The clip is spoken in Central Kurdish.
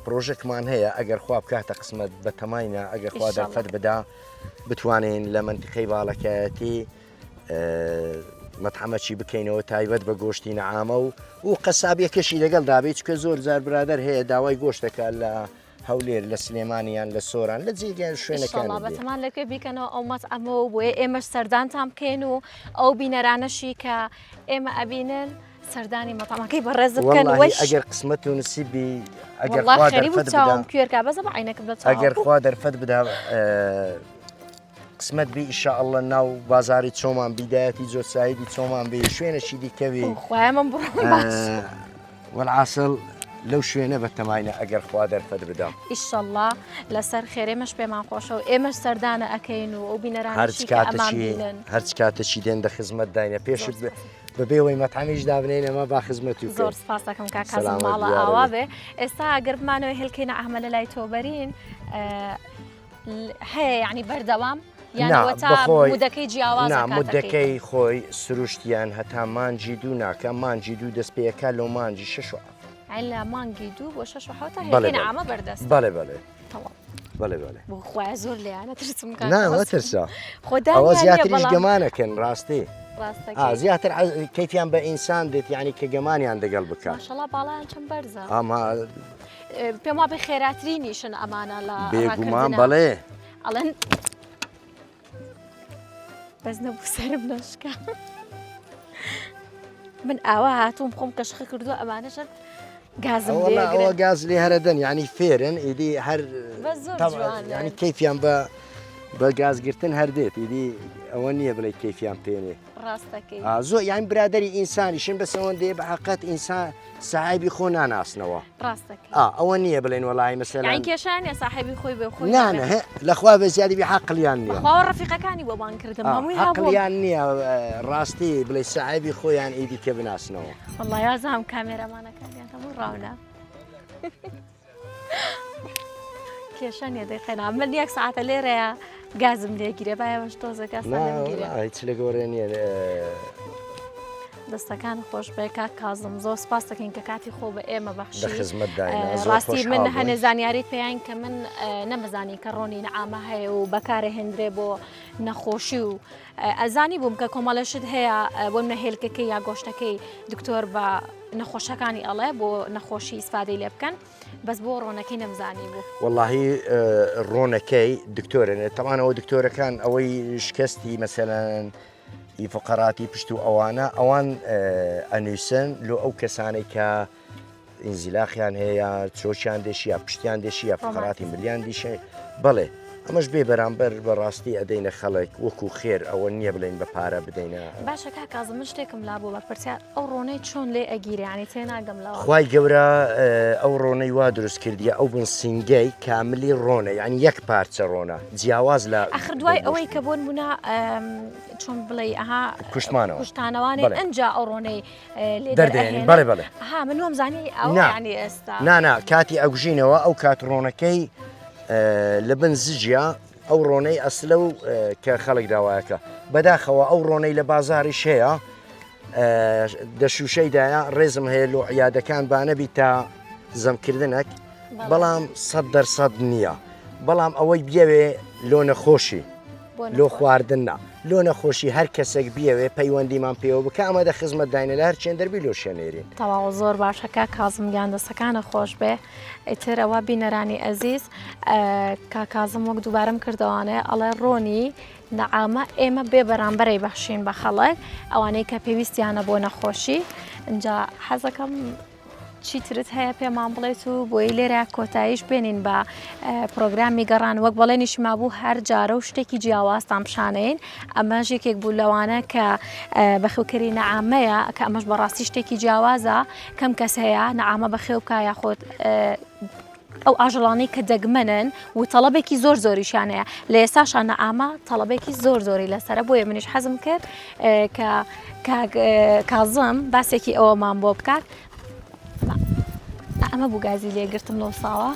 پرۆژەکمان هەیە ئەگەر خوا بکاتە قسمەت بە تەماینە ئەگەر خوا دەرفەت بدا بتوانین لە منتیقەی باڵەکایەتی مەتعەمەکی بکەینەوە تایبەت بە گۆشتی نەعامە و و قەسابیەکەشی لەگەڵ دابێت چکە زۆر جار برادەر هەیە داوای گۆشتەکە لە هەولێر لە سلێمانی یان لە سۆران لە جێگای شوێنەکان بەتەمان لەکوێ بیکەنەوە ئەو مەتعەمەوە بۆیە ئێمەش سەردانتان بکەین و ئەو بینەرانەشی کە ئێمە ئەبینن سەردانی مەتعەمەکەی بەڕێز بکەن وەش ئەگەر قسمەت و نسیبی ئەگەر خوا دەرفەت بدا کوێرکا بەزە بە عینەکەم لە ئەگەر خوا دەرفەت بدا قسمەت بی ئیشا اللە ناو بازاری چۆمان بیدایەتی جۆسایدی چۆمان بی شوێنەکی دیکەوی خوایە من بڕۆم باش وەلعاسڵ لەو شوێنە بە تەماینە ئەگەر خوا دەرفەت بدا ئیشەڵڵا لەسەر خێرێ مەش پێمان خۆشە و ئێمەش سەردانە ئەکەین و ئەو بینەران هەرچ کاتەکی هەرچ کاتەکی دێن دە خزمەت داینە پێشت بەبێ وەی مەتعەمیش دابنێین ئەمە با خزمەتی بکەین. زۆر سپاس دەکەم کاک کازم ماڵە ئاوا بێ ئێستا ئەگەر بمانەوە هێلکەی نەعامە لە لای تۆ بەرین هەیە یعنی بەردەوام مدەکەی جیاواز مدەکەی خۆی سروشتیان هەتا مانجی دوو ناکە مانجی دوو دەست پێەکە لەو مانجی شش و لە مانگی دوو بۆ شش و حوتە هێنامە بەردەست بەڵێ بەڵێ بەڵێ بەڵێ بۆ خخوای زۆر لێیانە ترسم ناوەترسە خۆدا ئەوە زیاتریش گەمانەکەن ڕاستی زیاتر کەیفیان بە ئینسان دێت یعنی کە گەمانیان دەگەڵ بکە باڵیان چەند بەرزە ئەمە پێم وابێ خێراترینیشن ئەمانە لە بێگومان بەڵێ ئەڵێن بەس نەبوو سرم نەشکا من ئاوا هاتووم خۆم کەشخە کردو ئەمانەشە گازم ئەوە گاز لێ هەرەدەن ینی فێرن ئیدی هەر ینی کەیفیان بە بە گازگرتن هەر دێت ئیدی ئەوە نییە بڵێ کەیفیان پێێ ڕاستەکەی زۆر یان برادری ئینسانیشن بەس ئەوەندەیە بە حقت ئینسان ساحێبی خۆ ناناسنەوە ڕاستەکەی ئەوە نییە بڵێن وەڵی مەسەلەن یان کێشانە ساحێبی خۆی بێ خۆی نا نا لەخوا بێ زیادی بی عەقڵیان نییە خوا ڕەفیقەکانی بۆ بانگ کردم هەمووی عەقڵیان نییە ڕاستی بڵێ ساحێبی خۆیان ئیدی کە بناسنەوە وەڵڵا یازام کامێرامانەکانیان هەموو ڕاونە کێشە نیە دەی قەینا من یەک ساعتە لێرەیە گازم لێگیرێ با ئێوەش تۆزە گازتان لێ بگیرێ. هیچ لە گۆڕێ نییە. دەستەکان خۆش بێ کاک کازم زۆر سپاس دەکەین کە کاتی خۆ بە ئێمە بەخشی لە خزمەتداینە زۆر ڕاستی من خۆشحاڵ هەنێ بووین. زانیاری پێیان کە من نەمەزانی کە ڕۆنی نەعامە هەیە و بەکارە هێندرێ بۆ نەخۆشی و ئەزانی بووم کە کۆمەڵە شت هەیە بۆ منە هێلکەکەی یا گۆشتەکەی دکتۆر بە نەخۆشەکانی ئەڵێ بۆ نەخۆشی ئیسفادەی لێ بکەن بەس بۆ ڕۆنەکەی نەمزانی بوو. وەڵاهی ڕۆنەکەی دکتۆرن تەوان ئەوە دکتۆرەکان ئەوەی شکستی مەسەلەن ئی فقەراتی پشت و ئەوانە ئەوان ئەنووسن لۆ ئەو کەسانەی کە ئینزیلاقیان هەیە چۆکیان دێشی یا پشتیان دێشی یا فقەراتی ملیان دیشێ بەڵێ ئەمەش بێ بەرامبەر بەڕاستی ئەدەینە خەڵک وەکو خێر ئەوە نییە بڵێن بە پارە بدەینە باشە کاک کازم من شتێکم لابوو بە پرسیار ئەو ڕۆنەی چۆن لێ ئەگیرێ یانی تێناگەم لەوە. خوای گەورە ئەو ڕۆنەی وا دروست کردیە ئەو بن سینگەی کاملی ڕۆنە یعنی یەک پارچە ڕۆنە جیاواز لە ئەخر دوای ئەوەی کە بۆن بوونا چۆن بڵێ ئەها کوشتمانەوە کوشتانەوانێ ئەنجا ئەو ڕۆنەی لێ دەردێنین بەڵێ بەڵێ ها من وام زانی ئەو ینی ئێستا نانا کاتی ئەگوژینەوە ئەو کات ڕۆنەکەی لە بن زجیا ئەو ڕۆنەی ئەسلە و کە خەڵک داوایەکە بەداخەوە ئەو ڕۆنەی لە بازاریش هەیە دە شوشەی دایە ڕێزم هەیە لۆ عیادەکان با نەبی تا زەمکردنەک بەڵام سە دەرسەد نییە بەڵام ئەوەی بیەوێ لۆ نەخۆشی لۆ خواردن نا لۆ نەخۆشی هەر کەسێک بیەوێ پەیوەندیمان پێوە بکە ئەمە دە خزمەت داینە لە هەر چێن دەربی لۆ شێنێرین تەواو زۆر باشە کاک کازم گیان دەستەکانە خۆش بێ ئیتر ئەوە بینەرانی ئەزیز کاک کازم وەک دووبارەم کردەوانێ ئەڵێ ڕۆنی نەعامە ئێمە بێ بەرامبەرەی بەخشین بە خەڵک ئەوانەی کە پێویستیانە بۆ نەخۆشی ئینجا حەزەکەم چیترت هەیە پێمان بڵێت و بۆی لێرە کۆتاییش بێنین بە پرۆگرامی گەڕان وەک بەڵێنیش مابوو هەر جارە و شتێکی جیاوازتان پیشانەین ئەمەش یەکێک بوو لەوانە کە بەخێوکەری نەعامەیە کە ئەمەش بەڕاستی شتێکی جیاوازە کەم کەس هەیە نەعامە بەخێو بکە یاخود ئەو ئاژەڵانەی کە دەگمەنن و تەڵەبێکی زۆر زۆریشیان هەیە لە ئێستاشا نەعامە تەڵەبێکی زۆر زۆری لەسەرە بۆیە منیش حەزم کرد کە کاک کازم باسێکی ئەوەمان بۆ بکات ئەمە بوو گازی لێگرتم لەو ساوە.